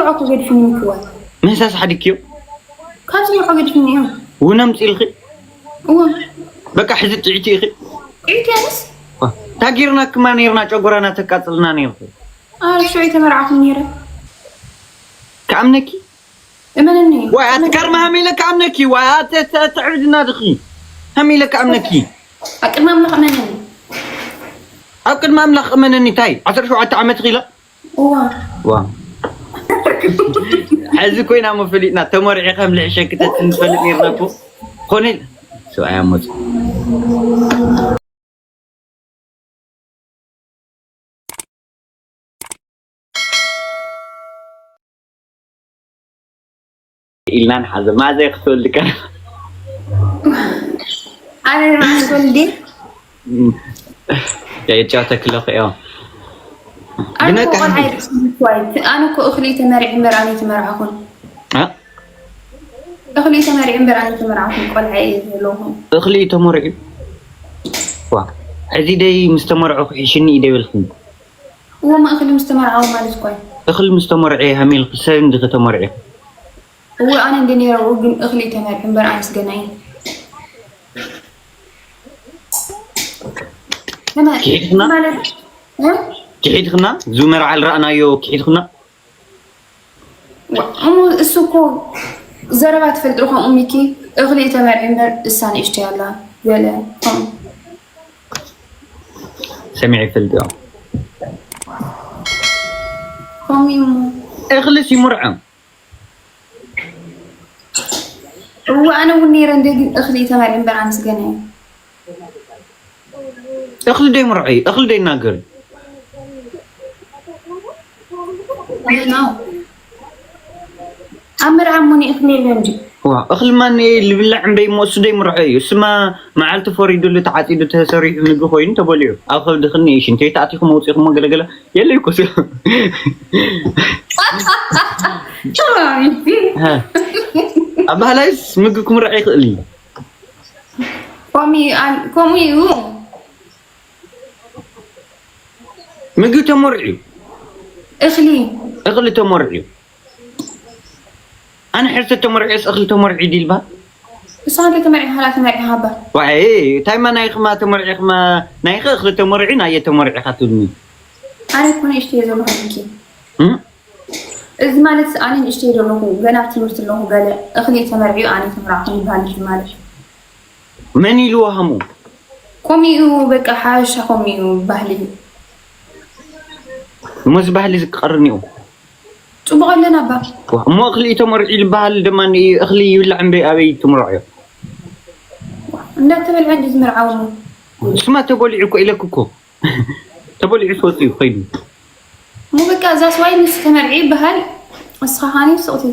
ኣኮ ገድፍኒ ምክዋል። ምህሳስ ሓዲግክዮ? ካብዚ ወርሖ ገድፍኒ እዮም። እውን ኣምፂእልኺ? እወ። በቃ ሕዚ ጥዒቲ ኢኺ? ጥዒቲ እያንስ? ዋ፣ ታጊርና ክማ ነይርና ጨጎራና ተቃፅልና ነይርኩ። ኣረ ሽዑ ተመርዓኹም ነይረ። ከኣምነኪ? እመነኒ። ዋይ ኣትካርማ ሃሚለ ከኣምነኪ ዋይ ኣተ ተዕብድና ድኺ? ሃሚለ ከኣምነኪ። ኣብ ቅድሚ ኣምላኽ እመነኒ። ኣብ ቅድሚ ኣምላኽ እመነኒ ታይ? ዓሰርተ ሸውዓተ ዓመት ኺላ? እዋ። ዋ። ሕዚ ኮይና እሞ ፈሊጥና ተመርዒ ከም ልሕሸ ክተትን ንፈልጥ ነርና እኮ። ኮነ ኢል ሰብኣይ ኣሞጽ። ኢልና ንሓዘ ማዘ ክትወልድ ቀረ። ኣነ ንማስ ወልዲ የጫወተክለኹ እዮም። ኣነ ግን እኮ ኣካ- ቆልዓ ኣይደርስን እኮ ኣይ-፣ ኣነ እኮ እኽሊ ተመሪዐ እምበር ኣነ ኣይተመርዓኹን። እ? እኽሊ ተመሪዐ እምበር ኣነ ኣይተመርዓኹን፣ ቆልዓ እየ ዘለኹ። እኽሊ ተመሪዑ? ዋ፣ ሕዚ ደይ ምስ ተመርዑ ክሕሽኒ እዩ ደይበልክኒ? እዎ፣ እኽሊ ምስ ተመርዓዉ ማለት እኮ እዩ። እኽሊ ምስ ተመርዑ ሃሚልኪ ሰብ እንዲ ከተመርዑ? እዎ፣ ኣነ እንዲ ነይረ፣ እዎ፣ ግን እኽሊ ተመርዑ እምበር ኣነስ ገና እየ። ተመርዑ ክሒድክና? ማለት፣ እ? ክሒድክና? ዙ መርዓ ልረኣናዮ ክሒድክና? ዋ፣ እሞ እሱ እኮ ዘረባ ትፈልጥ ዶ? ከምኡ ሚኪ እኽሊ ተመርዒ እምበር እሳ ንእሽተይ ኣላ ገለ ከምኡ። ሰሚዐ ይፈልጥ እዮ። ከምኡ እዩ እሞ። እኽልስ ይምርዖም። እወ፣ ኣነ እውን ነይረ እንደ ግን እኽሊ ተመርዒ እምበር ኣነስ ገና እየ። እኽሊ ደይ ምርዐይ፣ እኽሊ ደይ ናገር። ኣብ መርዓ እሞ ንእኽሊ የለን ድዩ? ዋ፣ እኽሊ ማን እየ ልብላዕ እምበይ እሞ እሱ ደይ ምርዐ እዩ። እሱማ መዓልቲ ፈሪዱሉ ተዓፂዱ ተሰሪሑ ምግቢ ኮይኑ ተበሊዑ። ኣብ ከብዲ ክኒ እዩ ሽንት ቤት ኣቲኹም ኣውፂኹሞ ገለገለ የለ እኮ እሱ። ተማሚቲ። ሃ። ኣብ ባህላይስ ምግቢ ክምርዐ ይኽእል እዩ። ከምኡ እዩ፣ ኣን-፣ ከምኡ እዩ። ምግቢ ተመርዕዩ። እኽሊ። እኽሊ ተመርዕዩ። ኣነ ሕርሰ ተመርዕዮስ እኽሊ ተመርዕዩ ድዩ ይልባል? እሳ እንተ ተመርዒ ሃላ ተመርዒ ሃባ። ዋይ፣ ታይማ ናይኽማ ተመርዒኽማ፣ ናይኸ እኽሊ ተመርዕዩ፣ ናየ ተመርዒኻ ትብልኒ? ኣነ እኮ ንእሽተይ ዘለኹ ኢልኪ። እም? እዚ ማለት ኣነ ንእሽተይ ዘለኹ፣ ገና ኣብ ትምህርቲ ኣለኹ፣ ገለ እኽሊ ተመርዕዩ ኣነ ተመርዓኹ ይበሃል እዩ ማለት። መን ኢልዎ ሃሙ? ከምኡ እዩ፣ በቃ ሓበሻ ከምኡ እዩ ባህሊ። እሞ እዚ ባህሊ እዚ ክቐርን እዩ። ጽቡቕ ኣለና ባ። ዋ፣ እሞ እኽሊ እዩ ተመርዒ ዝበሃል ድማ ን-፣ እኽሊ ይብላዕ እምበይ ኣበይ ትምርዖ? እንዳተበልዐ እንዲ ዝምርዓው እሞ። ስማ ተበሊዑ እኮ ኢለክ እኮ። ተበሊዑ ክወጽእ እዩ ከይዱ። እሞ በቃ እዛ ስዋይ ምስ ተመርዒ ይበሃል። እስኻ ኻኒ ስቕቲ።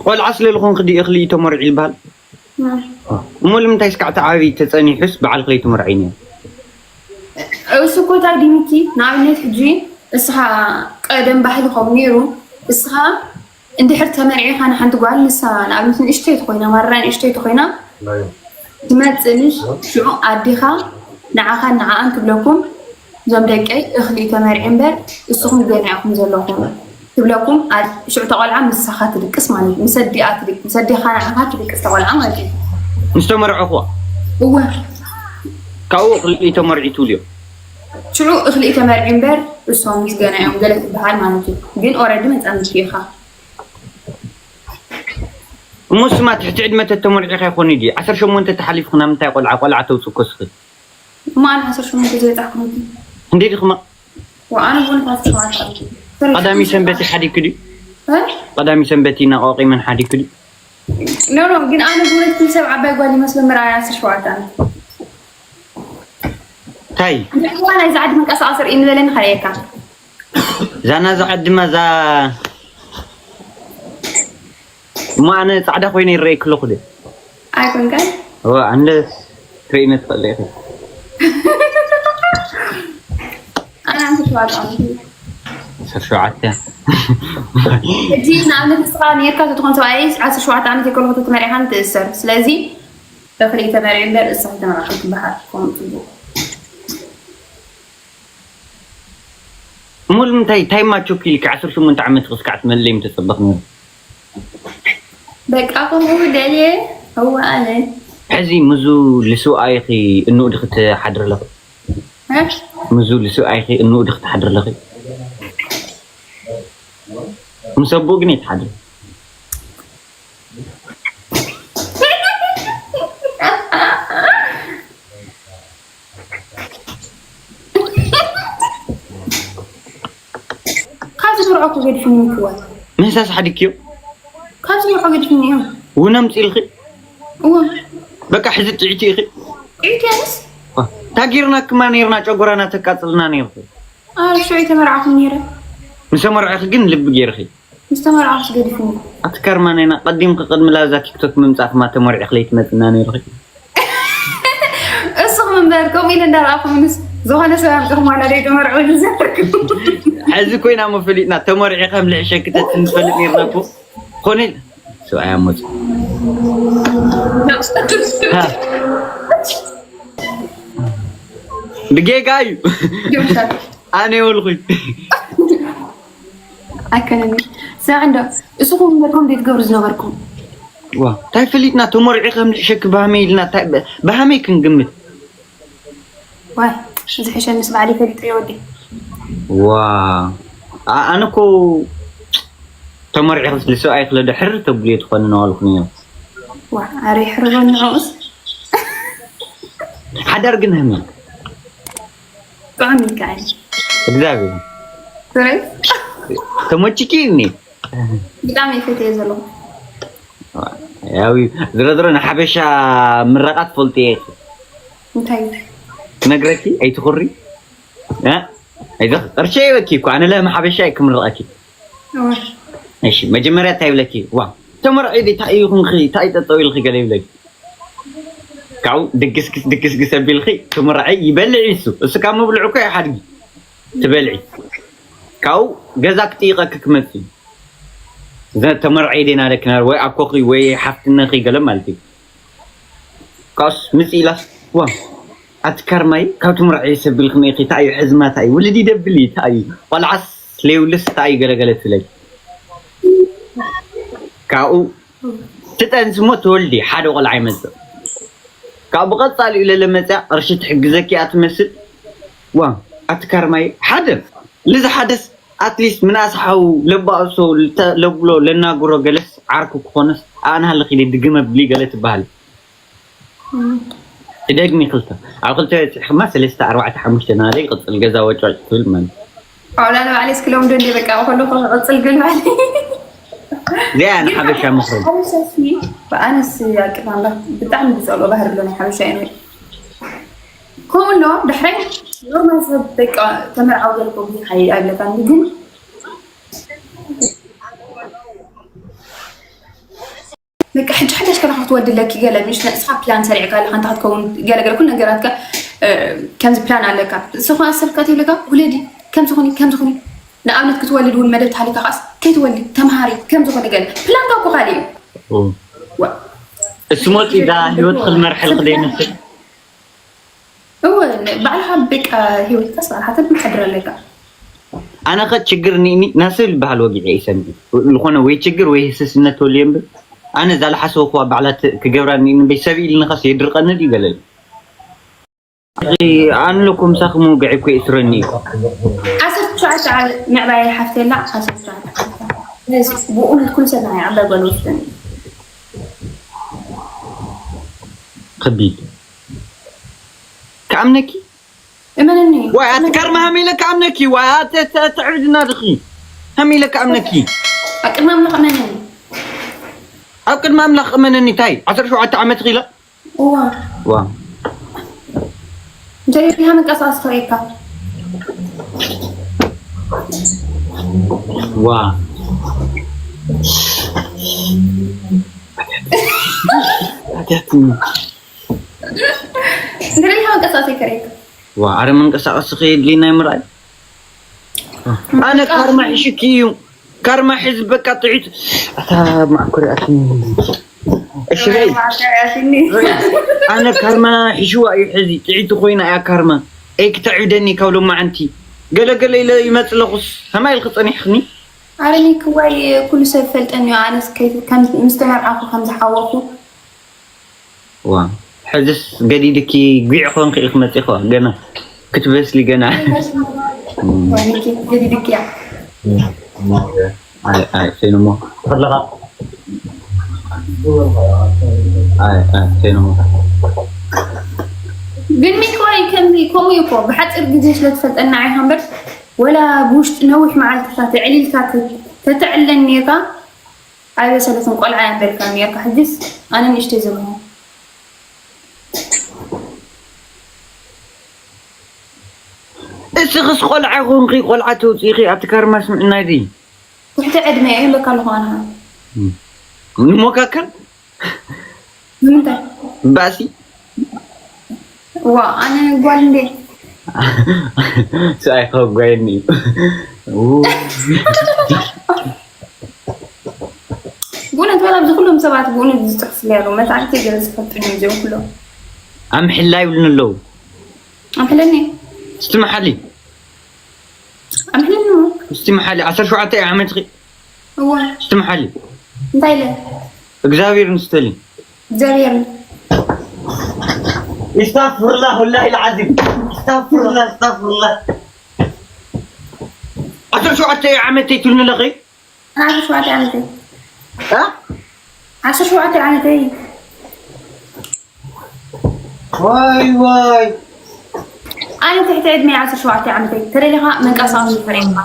ቆልዓ ስለ ዝኾንክ ድዩ እኽሊ እዩ ተመርዒ ይበሃል? እም። እሞ ልምንታይ እስካዕ ተዓብይ ተጸኒሑስ በዓልኺ ለይትምርዐይ ነይሩ? እሱ እኮ እንታይ ድዩ ሚኪ? ንኣብነት ሕጂ እስኻ ቀደም ባህሊ ከምኡ ነይሩ፣ እስኻ እንድሕር ተመርዒኻ ንሓንቲ ጓል ንሳ ንኣብነት ንእሽተይ ተኾይና፣ ማራ ንእሽተይ ተኾይና፣ ትመጽእልሽ ሽዑ ኣዴኻ ንዓኻን ንዓኣን ትብለኩም፣ እዞም ደቀይ እኽሊ ተመርዒ እምበር እስኹም ገና ኢኹም ዘለኹም ትብለኩም። ኣ-፣ ሽዑ እታ ቆልዓ ምሳኻ ትድቅስ ማለት እዩ። ምስ ኣዲኣ ትድቅ-፣ ምስ ኣዴኻ ንዓኻ ትድቅስ እታ ቆልዓ ማለት እዩ። ምስ ተመርዐኹዋ? እወ። ካብኡ እኽሊ ተመርዒ ትብልዮ? ሽዑ እኽሊ ተመርዒ እምበር እሶም ምስ ገና እዮም ገለ ትበሃል ማለት እዩ። ግን ኦረዲ መጻምድቲ ኢኻ። እሞ ስማ ትሕቲ ዕድመ ተተመርዒኻ ይኾን ድዩ? ዓሰርተ ሸሞንተ ተሓሊፍኩ ናብ ምንታይ ቆልዓ፣ ቆልዓ ተውጽእ ኮስኺ? እሞ ኣነ ዓሰርተ ሸሞንተ ዘይበጻሕኩ ነቲ። እንዴ ድኽማ? ወኣነ እውን ዓሰርተ ሸውዓተ ዓመት። ቀዳሚ ሰንበት ሓዲግኩ ድዩ? እ? ቀዳሚ ሰንበት ኢና ኣቋቂመን ሓዲግኩ ድዩ? ኖ፣ ኖ፣ ግን ኣነ ብእውነት ኩሉ ሰብ ዓባይ ጓል ይመስሎ ምርኣይ ዓሰርተ ሸውዓተ ዓመት። እንታይ? እንታይ እዋን ናይዚ ዓዲ መንቀሳቐሲ ርእይ ንበለኒ ካልኣየካ። እዛ ናይዚ ዓዲ ድማ እዛ እሞ ኣነ ጻዕዳ ኮይነ ይረኣይ ክለኹ ደ? ኣይኮንካን? እዋ፣ ኣንደ ትርእይኒ ትኽእል ኢኺ። ኣነ ኣንተ ሸውዓተ ዓመት እዩ። ዓሰርተ ሸውዓተ። ሕጂ ንኣብነት ንስኻ ነርካ ተትኾን ሰብኣይ ዓሰርተ ሸውዓተ ዓመት የከለኹ ተመሪሓን ትእሰር። ስለዚ እኽሊ ተመሪዑ እምበር እሳ ተመራሒ ትበሃል። ከምኡ ጽቡቕ። ሙሉ እንታይ እንታይ ማቾክ ኢልካ ዓሰርተ ሸሞንተ ዓመት ክስካዕ ትመለይ ምተጸበኽ ነይሩ። በቃ ከምኡ ደልየ እወ ኣለ። ሕዚ ምዙ ልስውኣይኺ እንኡ ድኺ ትሓድሪ ኣለኺ? እ? ምዙ ልስውኣይኺ እንኡ ድኺ ትሓድሪ ኣለኺ? ምስ ኣቦኡ ግን ኣይትሓድሪ። ካብዚ ብርዖ ክገድፍኒ ይክዋል ምህሳስ ሓዲክዮ ካብዚ ብርዖ ገድፍኒ እዮም እውን ኣምፂልኺ እወ በቃ ሕዚ ጥዒቲ ኢኺ። ጥዒት ያንስ ታጊርና ክማ ነይርና ጨጎራና ተቃፅልና ነይርኺ። ኣርሾ የተመርዓኹ ነይረ ምስ ተመርዕኺ ግን ልቢ ገይርኺ። ምስ ተመርዓኹስ ገዲፍኒ ኣቲ ከርማ ነና ቀዲምኪ ቅድሚ ላዛ ቲክቶክ ምምፃእክማ ተመርዒኺ ለይትመፅና ነይርኺ። እስኹም እምበር ከምኡ ኢለ እንዳረኣኹምንስ ዝኾነ ሰብ ኣምፅኹም ዋላ ደይ ተመርዑ ዝዘርኩ ሕዚ ኮይና እሞ ፈሊጥና ተመርዒ ከም ልሕሸኪ ተትንፈልጥ ነይርና እኮ። ኮነ ኢለ ሰብኣይ ኣሞፅ ብጌጋ እዩ ኣነ የበልኩኝ። ኣይኮነኒ ስማዕ እንዶ እስኹም እምበር ከም ዘይትገብሩ ዝነበርኩም ዋ እንታይ ፈሊጥና ተመርዒ ከም ልሕሸኪ ባህመይ ኢልና እንታይ ብ- ባህመይ ክንግምት ዋይ ዝሕሸንስ ባዕሊ ፈሊጠ የወዲ ዋ ኣ- ኣነ እኮ ተመርዒ ክስ ልሰብኣይ ክለ ድሕር ተብልዮ ትኾኒ ነዋልኩ ነዮ ዋ ኣረ ይሕርበኒ ንዕኡስ ሓዳር ግን ህመም ጥዑም ኢልካ እየ እግዚኣብሔር ስረይ ተመችኪ እኒ ብጣዕሚ ይፈትየ ዘለኹ ያው ዝረዝረ ንሓበሻ ምረቃት ፈልጥ እየ እንታይ ነግረኪ ኣይትኹሪ እ? ኣይዞ ቅርሸ ይበኪ እኮ ኣነ ለህም ሓበሻ እየ ክምረቀኪ እወ እሺ መጀመርያ እንታይ ይብለኪ ዋ ተመርዒ ዲ እንታይ ይኹንኺ እንታይ ጠጠው ኢልኺ ገለ ይብለኪ ካብኡ ድግስግስ ድግስግስ ኣቢልኺ ትምርዐይ ይበልዕ እሱ እሱ ካብ ምብልዑ እኮ ይሓድጊ ትበልዒ ካብኡ ገዛ ክጥይቐኪ ክመፅእ እዩ እዘ ተመርዐይ ዴና ደክና ወይ ኣኮኺ ወይ ሓፍትነኺ ገለ ማለት እዩ ካብኡስ ምፅ ኢላስ ዋ ኣቲ ካርማይ ካብ ትምርዐይ ሰቢልኺ መኢኺ እንታይ እዩ ሕዝማ እንታይ እዩ ውልድ ይደብል እዩ እንታይ እዩ ቆልዓስ ለይውልስ እንታይ እዩ ገለገለ ትብለይ ካብኡ ትጠንስ እሞ ትወልዲ ሓደ ቆልዓ ይመፅእ ካብ ብቐፃሊኡ ለለመፅያ ቅርሺ ትሕግዘኪ እያ ትመስል ዋ ኣቲ ካርማይ ሓደ ልዚ ሓደስ ኣትሊስት ምናስ ሓው ለባእሶ ለብሎ ለናግሮ ገለስ ዓርኩ ክኾነስ ኣንሃ ለኺደ ድግመ ብሊ ገለ ትበሃል ትደግሚ ክልተ ኣብ ክልተ በፂሕማ ሰለስተ ኣርባዕተ ሓሙሽተ ናደ ይቕፅል ገዛ ወጫጭ ትብል ማለት ኣውላ ንባዕለይ እስክሎም ዶ እንደ በቃ ከለኹ ክቕፅል ግን ማለት እዚኣ ንሓበሻ ምኽሪ ሓበሻ ሲ ብኣነስ ኣቅማምላ ብጣዕሚ ዝፀልኦ ባህሪ ኣሎ ናይ ሓበሻ እዩ ከምኡ ኣሎ ዳሕራይ ኖርማል ሰብ በቃ ተመርዓው ገለ ኮ ብዙሕ ኣይብለካን ግን በቃ ሕጂ ሓዳሽ ከለካ ክትወልድ ኣለኪ ገለ ምሽ ንስኻ ፕላን ሰሪዕካ ኣለካ እንታይ ክትከውን ገለ ገለ ኩሉ ነገራትካ ከምዚ ፕላን ኣለካ ዝኾነ ኣሰብካ ተይብለካ ውለዲ ከምዚ ኩኒ ከምዚ ኩኒ ንኣብነት ክትወልድ እውን መደብ ተሃሊካ ከዓስ ከይትወልዲ ተምሃሪ ከምዚ ኩኒ ገለ ፕላንካ እኮ ካልእ እዩ እሱ ሞት ኢዳ ህይወት ክልመርሐል ክደይመስል እወ ባዕልኻ በቃ ህይወትካስ ባዕልኻ ተመሓድር ኣለካ ኣነ ኸ ችግር ኒኒ ናስብ ዝበሃል ወጊዐ ይሰምዕ ዝኾነ ወይ ችግር ወይ ህስስነት ተልየ እምበር ኣነ እዛ ለሓሰብኩዋ ባዕላ ክገብራ ኒኒ በይ ሰብ ኢልንኻስ የድርቐኒ ድዩ ገለል ኣንለኩም ሳኽሙ ገዒ እኮ ይእስረኒ እዩ ዓሰርተ ትሽዓተ ዓመት ምዕባይ ሓፍተላ ዓሰርተ ትሽዓተ ዓመት ብኡ ኩሉ ሰብ ናይ ዓባይ ጓል ወስደኒ ከቢድ ክኣምነኪ እመነኒ ዋይ ኣቲ ካርማ ሃሚለ ክኣምነኪ ዋይ ኣቲ ተዕብድና ድኺ ሃሚለ ክኣምነኪ ኣቅድሚ ኣምላኽ እመነኒ ኣብ ቅድሚ ኣምላኽ እመነኒ እንታይ ዓሰርተ ሸውዓተ ዓመት ኺላ እዋ ዋ እንተሪኢኻ ምንቀሳቐስ ክርእየካ ዋ እንተሪኢኻ ምንቀሳቐስ ከርእየካ ዋ ኣረ መንቀሳቐሲ ከየድልየና ምርኣይ ኣነ ካርማ ሒሽኪ እዩ ካርማ ሕዚ በቃ ጥዒት ኣታ ማዕኮሪ ኣትኒ እሺ በይ ኣነ ካርማ ሒሽዋ እዩ ሕዚ ጥዒቲ ኮይና እያ ካርማ ኤይ ክተዕብደኒ ካብ ሎማዓንቲ ገለ ገለ ኢለ ይመጽእ ኣለኹስ ከማይ ኢልኪ ጸኒሕክኒ። ኣረ ኒክዋይ ኩሉ ሰብ ፈልጠኒ እዩ። ኣነስ ከይ- ከም ምስ ተመርዓኹ ከም ዝሓወኹ ዋ ሕዝስ ገዲድኪ ጒዕ ኮንኪ ኢልኪ መጺእኺ ገና ክትበስሊ ገና። ገዲድክያ ኣይ ኣይ ፌኖሞ ተኸለኻ ኣይ ኣይ ፌኖሞ ግን ኒክዋይ ከምዚ ከምኡ እዩ እኮ ብሓፂር ግዜ ስለትፈልጠና ኢኻ እምበር ወላ ብውሽጢ ነዊሕ መዓልትታት ኣዕሊልካ ተተዕለን ኔርካ ኣይበሰለትን ቆልዓ እያ በልካ ኔርካ ሕጅስ ኣነ ንእሽተይ ዘለኹ እስኽስ ቆልዓ ኮንኺ ቆልዓ ተውፅኢኺ ኣብቲ ካርማ ስምዕናይ ድዩ ትሕቲ ዕድመ እየ በካ ኣለኹ ኣነ ንሞካከል ንምንታይ ባሲ ዋ ኣነ ጓል እንዴ ሰብኣይ ከጓየኒ እዩ ብእውነት ወላ ኣብዚ ኩሎም ሰባት ብእውነት ዝፅሕፉ ነሩ መታዕቲ ገለ ዝፈልጡን እዮም እዚኦም ኩሎም ኣምሕላ ይብሉኒ ኣለዉ ኣምሕለኒ እስቲ መሓሊ ኣምሕለኒ እስቲ መሓሊ ዓሰርተ ሸውዓተ ዓመትኺ እዋ እስቲ መሓሊ እንታይ ኢለ እግዚኣብሔር ንስተሊ እግዚኣብሔር استغفر الله والله العظيم استغفر الله استغفر الله ዓሰርተ ሸውዓተ ዓመት ትብልኒ ኣለኺ ዓሰርተ ሸውዓተ ዓመተይ እ? ዓሰርተ ሸውዓተ ዓመተይ ዋይ ዋይ ኣነ ትሕቲ ዕድመ ዓሰርተ ሸውዓተ ዓመተይ ተደሊኻ መንቀሳቐሲ ፈሪቕካ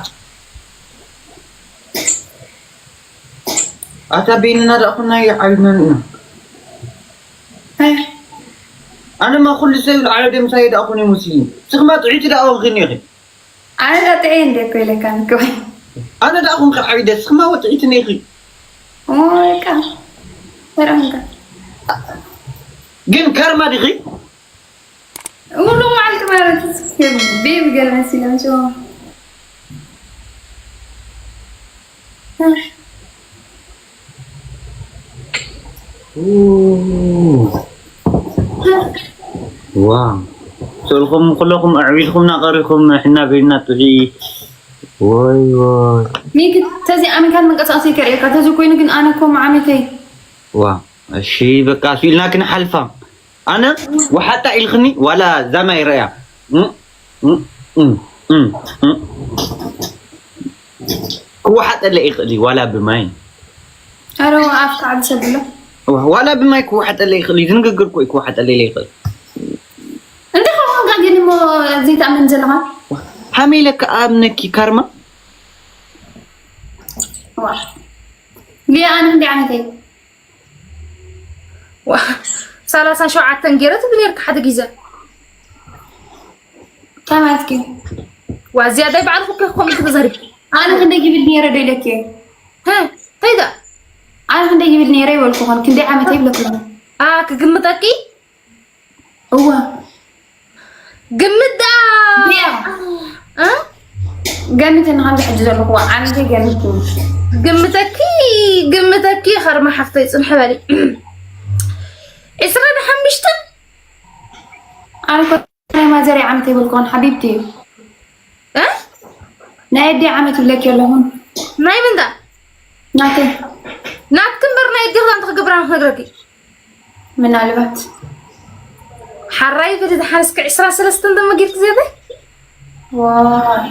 ኣታ ቤንና ደኣ ኩና ይዓብድና ንእና ኣነማ ኩሉ ሰብ ልዓለ ደምሳየ ደኣ ኩነ ሙስሊም ስኽማ ጥዒቲ ደኣ ወኺኒ ኢኺ ኣነ ዳጥዐ እንደ ኮይለካ ንከወይ ኣነ ደኣ ኩንከ ዓቢደ ስኽማ ወጥዒቲ ነይኺ ኦይቃ ሰራምካ ግን ከርማ ዲኺ ሙሉ መዓልቲ ማለት ቤብ ገለ መሲለ ምሽ ዋ ስእልኩም ኩለኩም ኣዕቢድኩም ናቀሪኩም ሕና ቤድና ጥዑይ ወይ ወይ ሚክ ተዚ ኣሚካን መንቀሳቀሲ ከርእየካ ተዚ ኮይኑ ግን ኣነ ኮ መዓመተይ ዋ እሺ በቃ ስኢልና ክንሓልፋ ኣነ ወሓጣ ኢልክኒ ዋላ ዛማይ ረያ ክወሓጠለ ይኽእል እዩ ዋላ ብማይ ኣረ ኣፍካ ዓብሰ ብሎ ዋላ ብማይ ክወሓጠለ ይኽእል እዩ ዝንግግር ኮ ክወሓጠለ ይኽእል እንደ ኸምካ ግን ሞ ዘይትኣምን ዘለኻ ሃመይ ኢለ ክኣምነኪ ካርማ ሊያ ኣነ እንዲ ዓመተይ ሰላሳ ሸውዓተን ገይረ ትብል ነርካ ሓደ ግዜ ከማትኪ ዋ ዝያዳይ ባዕልኹ ከ ኮሚት ተዛሪብ ኣነ ክንደይ ይብል ነይረ ዶ ኢለኪ እንታይ ዳ ኣነ ክንደይ ይብል ነይረ ይበልኩ ኾን ክንደይ ዓመት ይብለኩ ክግምጠቂ እዋ ግምት ዳ ያ ገምት ንኸምዚ ሕጂ ዘለኹ ዓመተይ ገምት ግምተኪ ግምተኪ ኸርማ ሓፍተይ ፅንሕ በሊ ዕስራን ሓሙሽተን ኣነ እኮ ናይ ማዘር ዓመት ይብል ኮን ሓቢብቲ እዩ ናይ ኣዲ ዓመት ይብለኪ ኣለኹን ናይ ምንታ ናተይ ናትኪ እምበር ናይ ኣዲ ክዳን ትክገብራ ክነግረኪ ምናልባት ሓራይ በሊ ዝሓረስኪ ዕስራ ሰለስተን ደሞ ጌርኪ ዘበ ዋይ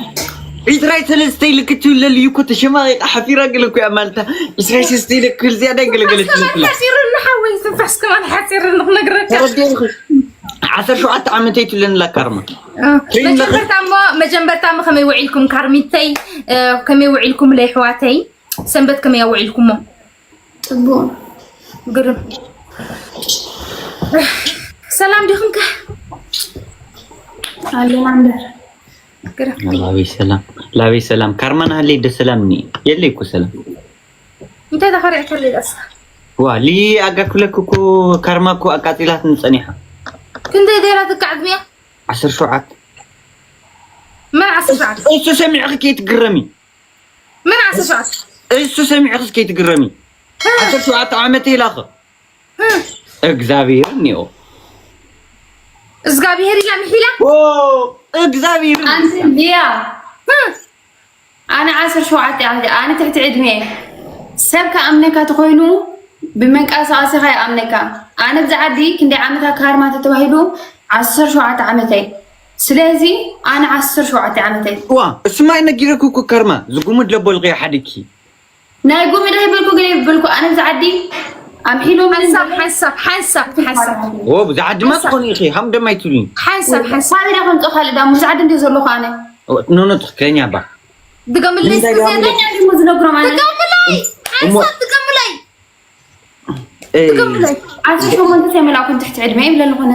ዕስራይ ሰለስተ ኢልክ ትብለል እዩ እኮ ተሸማቂቃ ሓፊራ ገለ እኮ እያ ማልታ ዕስራይ ሰለስተ ኢለ ክብል ዝያዳ ገለገለ ትመስላ ሓፂርኒ ሓወይ ትንፋስ ከማን ሓፂርኒ ክነግረካ ተረዲእኺ ዓሰርተ ሸውዓተ ዓመተይ ትብለኒ ኣላ ካርማ መጀመርታ እሞ መጀመርታ እሞ ከመይ ውዒልኩም ካርሚተይ ከመይ ውዒልኩም ለይሕዋተይ ሰንበት ከመይ ኣውዒልኩሞ ፅቡቅ ግርም ሰላም ዲኹም ከ ኣለና እምበር ግረፍቲ ላበይ ሰላም ላበይ ሰላም ካርማን ሃለይ ደ ሰላም ኒ የለይ እኮ ሰላም እንታይ ተኸሪዕከለይ ደስ ዋ ሊ ኣጋክለክ እኮ ካርማ እኮ ኣቃፂላት ንፀኒሓ ክንደይ ገይራ ትካዕ ዕድሚያ ዓሰርተ ሸውዓተ መን ዓሰርተ ሸውዓተ እሱ ሰሚዕኺ ከይትግረሚ መን ዓሰርተ ሸውዓተ እሱ ሰሚዕኽስ ከይትግረሚ ዓሰርተ ሸውዓተ ዓመት ኢላኸ እግዚኣብሔር እኒኦ እግዚኣብሔር ኢላ ምሒላ እግዚኣብሔር ኣንቲ ሊያ ኣነ ዓሰርተ ሸውዓተ ዓመት ኣነ ትሕቲ ዕድመ ሰብ ከኣምነካ ተኮይኑ ብመንቀሳቀሲካ ይኣምነካ። ኣነ ብዛ ዓዲ ክንደይ ዓመታ ካርማ ተተባሂሉ ዓሰርተ ሸውዓተ ዓመተይ። ስለዚ ኣነ ዓሰርተ ሸውዓተ ዓመተይ። ዋ እስማይ ነጊረኩ እኮ ከርማ ዝጉምድ ለቦልቀ ሓድኪ ናይ ጉምደ ይበልኩ ገለ ይበልኩ ኣነ ብዛ ዓዲ ኣምሒሎም ሓንሳብ ሓንሳብ ሓንሳብ ሓንሳብ ዎ ብዛ ዓዲ ማ ትኾኒ ኢኺ ሃም ደማይ ትብሊ ሓንሳብ ሓንሳብ ሳቢዳ ከምፅእ ካልእ ዳሙ ብዛ ዓዲ እንዲ ዘለኹ ኣነ ኖ ኖ ትኽክለኛ ባ ድገምለይ እስከ ዝያዳ ዝነግሮም ኣነ ድገምለይ ሓንሳብ ድገምለይ ዓሰርተ ሸሞንተ ተመላእኩን ትሕቲ ዕድመ ይብለ ኣለኹነ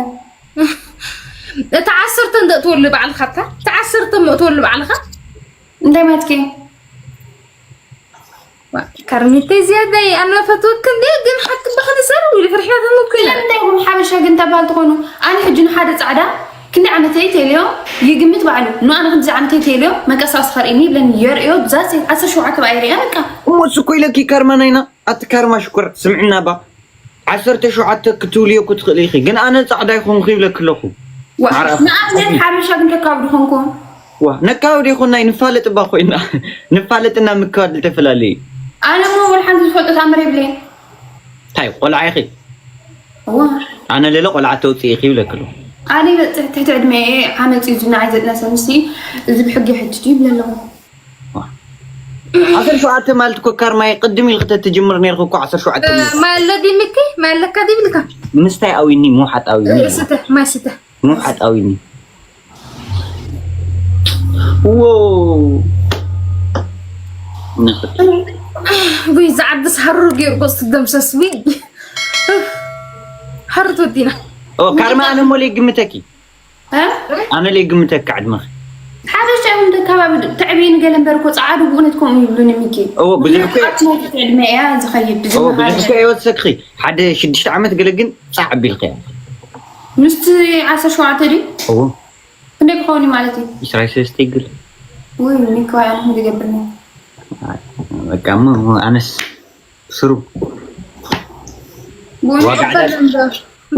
እታ ዓሰርተ እንደ እትወሉ ባዕልካ እታ እታ ዓሰርተ እሞ እትወሉ ባዕልካ እንታይ ማለትኪ ከርሚተይ ዝያዳይ ኣነ ፈትወክ እንደ ግን ሓቂ ብክንሰር ኢሉ ፍርሕና ተመኩ ኢለ ስለምንታይ ኢኹም ሓበሻ ግን ተባል ትኾኑ ኣነ ሕጂ ንሓደ ፃዕዳ ክንዲ ዓመተይ ተልዮ ይግምት ባዕሉ ንኣነ ክንዲ ዓመተይ ተልዮ መቀሳስ ከርእኒ ይብለኒ የርእዮ ብዛት ዓሰርተ ሸውዓተ ባይ ርእያ በቃ እሞ እሱ እኮ ኢለኪ ከርመናይና ኣቲ ከርማ ሽኩር ስምዕና ባ ዓሰርተ ሸውዓተ ክትውልዮ ክትኽእሊ ኢኺ ግን ኣነ ፃዕዳ ይኹንኩ ይብለኪ ኣለኹ ንኣብነት ሓበሻ ግን ተካብዱ ኾንኩም ዋ ነካብድ ይኹን ናይ ንፋለጥ እባ ኮይና ንፋለጥና ምክባድ ዝተፈላለዩ ኣነ ሞ ወላ ሓንቲ ዝፈልጦ ታምር የብለይን እንታይ ቆልዓ ኢኺ እዋ ኣነ ሌለ ቆልዓ ተውፅእ ኢኺ ይብለኪ ኣለኹ ኣነ ይበፅሕ ትሕቲ ዕድመ ዓመፅ እዩ ዝናዓይ ዘጥነሰ ምስ እዚ ብሕጊ ሕትት ይብለ ኣለኹ ዓሰርተ ሸውዓተ ማለት እኮ ካርማይ ቅድም ኢልክ ተትጅምር ነርክ እኮ ዓሰርተ ሸውዓተ ማለ ዲምኪ ማለካ ዲብልካ ምስታይ ኣዊኒ ምውሓጥ ኣዊኒ ስተ ማይ ስተ ምውሓጥ ኣዊኒ ዎ ጉይ ዝዓድስ ሃሩር ገይሩ ጎስ ትደምሰስ ዊ ሃሩት ወዲና ካርማ ኣነ ሞለ ይግምተኪ ኣነ ለይግምተካ ዕድመኺ ሓደሽ እውን ተካባቢ ተዕብየኒ ገለ እምበር እኮ ፃዓዱ ብእውነት ከምኡ ይብሉኒ ሚኪ እዎ ብዙሕ እኮ ዕድመ እያ ዝኸይድ እዎ ብዙሕ እኮ ይወሰክኺ ሓደ ሽዱሽተ ዓመት ገለ ግን ፃዕ ኣቢልኪ እያ ምስቲ ዓሰርተ ሸውዓተ ድዩ እዎ ክንደይ ክኸውን እዩ ማለት እዩ ዕስራ ሰለስተ ይግል ወይ ሚኪ ኣነ ዝገብርኒ በቃ እሞ ኣነስ ስሩ ወይ ዋጋ ዕዳጋ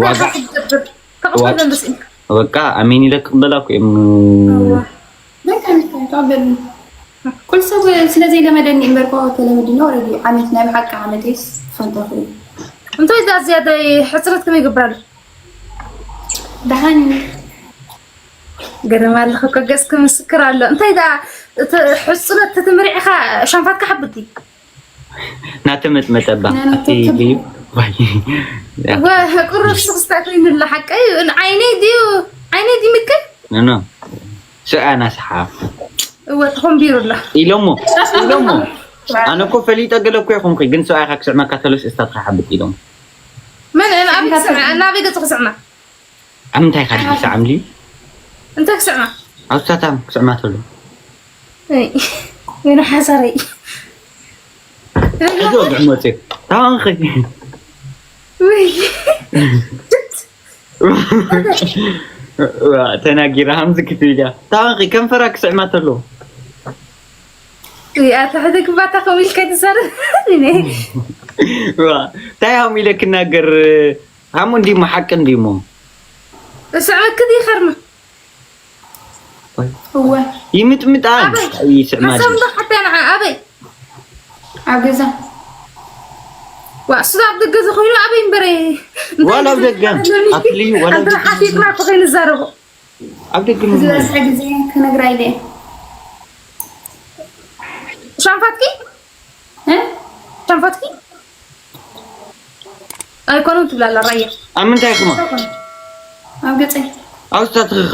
ዋጋ ተቐበል ደንበስ በቃ ኣሜን ኢለ ክቕበላ እኮ እዮም ኩል ሰብ ስለዘይለመደኒ እምበር ኮ ተለመድና ኦረዲ ዓመት ናይ ብሓቂ ዓመተይስ ፈንታ ክብል እንታይ ዛ ዝያዳ ሕፅረት ከመይ ይገብራሉ ደሓን ገረማ ኣለኸ እኮ ገፅኪ ምስክር ኣሎ እንታይ ዳ ሕፁረት ተትምርዒኻ ሻንፋትካ ሓብቲ ናተመጥመጠባ ኣቲ ድዩ ቁሩብ ስኽስታ ኮይኑላ ሓቀይ ዓይነይ ድዩ ዓይነይ ድዩ ምክር ኖ ኖ ስዕያ ናስሓ እወ ተኾምቢሩላ ኢሎሞ ኢሎሞ ኣነ እኮ ፈሊጠ ገለ እኮ ይኹንኩ ግን ሰብኣይካ ክስዕመካ ተሎስ እስታትካ ሓብጥ ኢሎም መን ኣበይ ክስዕማ ናበይ ገፁ ክስዕማ ኣብ ምንታይ ኢኻ ድዩ ሰዓም ድዩ እንታይ ክስዕማ ኣብ ሳታም ክስዕማ ተሎ ወይነ ሓሳረይ እዚ ወግዕ መፅእ ታንኺ ወይ ተናጊራ ሃምዚ ክትብል እያ ታንኺ ከንፈራ ክስዕማ ተሎ ኣታ ሕደ ግባታ ከምኡ ኢልካ ትዛረብ እንታይ ሃም ኢለ ክናገር ሃሙ እንዲሞ ሓቂ እንዲሞ እስዕመክ ድዩ ከርማ እወ ይምጥምጣ ኣበይ ይስዕማ ሓሳብ እንዶ ሓታ ንዓ ኣበይ ኣብ ገዛ ዋ እሱ ኣብ ደገ ዝኾይኑ ኣበይ እምበረ ዋላ ኣብ ደገ ኣፍልዩ ዋላ ኣብ ደገ ሓፊትና እኮ ከይንዛረቦ ኣብ ደገ ምን ዝበዝሐ ግዜ ክነግራ ኢለ ሻንፋትኪ እ? ሻንፋትኪ ኣይኮነን ትብላላ ራያ ኣብ ምንታይ ክማ ኣብ ገፀይ ኣብ ስታትኽኻ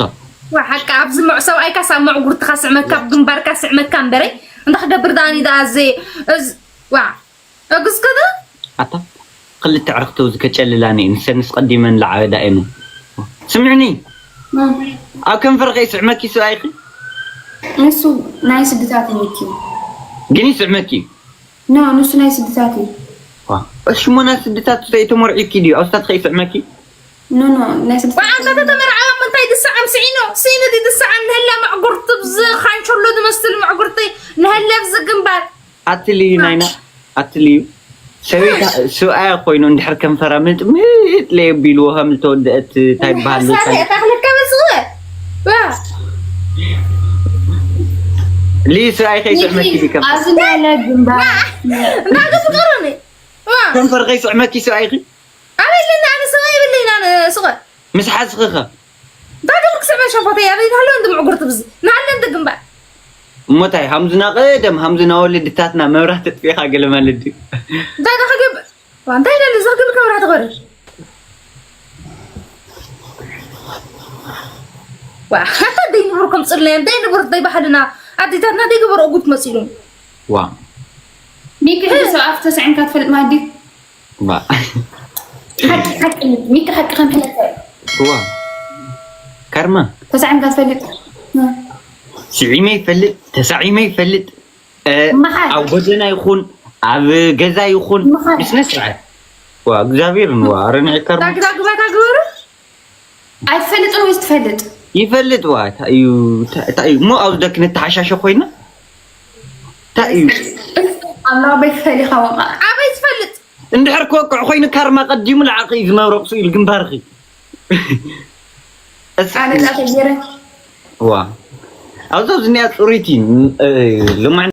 ዋ ሓቂ ኣብዚ ምዕ ሰብኣይካ ሳብ መዕጉርትኻ ስዕመካ ኣብ ግንባርካ ስዕመካ እምበረ እንታይ ክገብር ደኣኒ ደኣ ዘ ዋ እግስከደ ኣታ ክልተ ዕርክተው ዝከጨልላኒ ንሰንስ ቀዲመን ለዓበዳ እየን ስምዕኒ ኣብ ከንፈር ከይስዕመኪ ሰብኣይኺ ንሱ ናይ ስድታት ምኪ ግን ይስዕመኪ ኖ ንሱ ናይ ስድታት እዩ ሽሞና ስድታት ተይተመርዒኪ ድዩ ኣብ ስታት ከይስዕመኪ ኖ ኖ ናይ ስድታት ወዓንታ ተተመርዓዋ ምንታይ ድሰዓም ስዒኖ ስኢኑ ድሰዓም ንህላ መዕጉርቲ ብዚ ካንቸሎ ዝመስል መዕጉርቲ ንህለ ብዚ ግንባር ኣትልዩ ናይና ኣትልዩ ሰበይታ ሰብኣያ ኮይኑ እንድሕር ከንፈራ ምጥምጥ ለየቢልዎ ከም ዝተወደአት እንታይ ይበሃል ሳሪ እታ ክልተ በዝወ ዋ ሊሱ ኣይኸይስዕመኪ ዲከም ኣብዚ ናለ ግንባር ናገ ፍቅሩኒ ከንፈር ከይስዕመኪ ሰብኣይኺ ኣበለና ኣነ ሰብኣይ የብለይና ኣነ ስቐ ምስ ሓዝኺኸ እንታይ ገብር ክስዕመ ሸንፎተይ ኣበይ ሃሎ እንዲ ምዕጉርቲ ብዚ ናለ እንዲ ግንባር እሞታይ ሃምዝና ቀደም ሃምዝና ወለድታትና መብራት ተጥፊኻ ገለ ማለት ድዩ እንታይ ዶ ክገብር ዋ እንታይ ኢለ እዚ ክገብር ከብራ ትኸሪ ዋ ሓታ ደይ ንብር ከም ጽለየ ደይ ንብር ደይ ባህልና ኣዴታትና ደይ ገበሩ እጉት መጺሉ ዋ ሚኪ ሕጂ ሰብ ኣፍ ተሰዒምካ ትፈልጥ ማዲ ዋ ሓቂ ሓቂ ሚኪ ሓቂ ከም ሕለፈ ዋ ካርማ ተሰዒምካ ትፈልጥ ስዒመ ይፈልጥ ተሳዒመ ይፈልጥ እ፣ መሓል። ኣብ ጎደና ይኹን ኣብ ገዛ ይኹን መሓል። ብስነ ስርዓት ዋ እግዚኣብሔር ዋ ኣረ ንዒ ካርማ ዳግዳ ግባታ ግበሩ ኣይትፈልጥን ወይስ ትፈልጥ ይፈልጥ ዋ እንታይ እዩ እንታይ እዩ እሞ ኣብዚ ደክ ንተሓሻሸ ኮይና እንታይ እዩ ኣምላኽ ቤት ፈሊኻ ወቓ ኣበይ ዝፈልጥ እንድሕር ክወቅዕ ኮይኑ ካርማ ቀዲሙ ንዓኺ እዩ ዝመብረቕ ስኢል ግንባርኺ እስ- ኣነ ዛ ተጀረ ዋ ኣብዛ ዝኒኣ ፅሩይቲ ልማዕ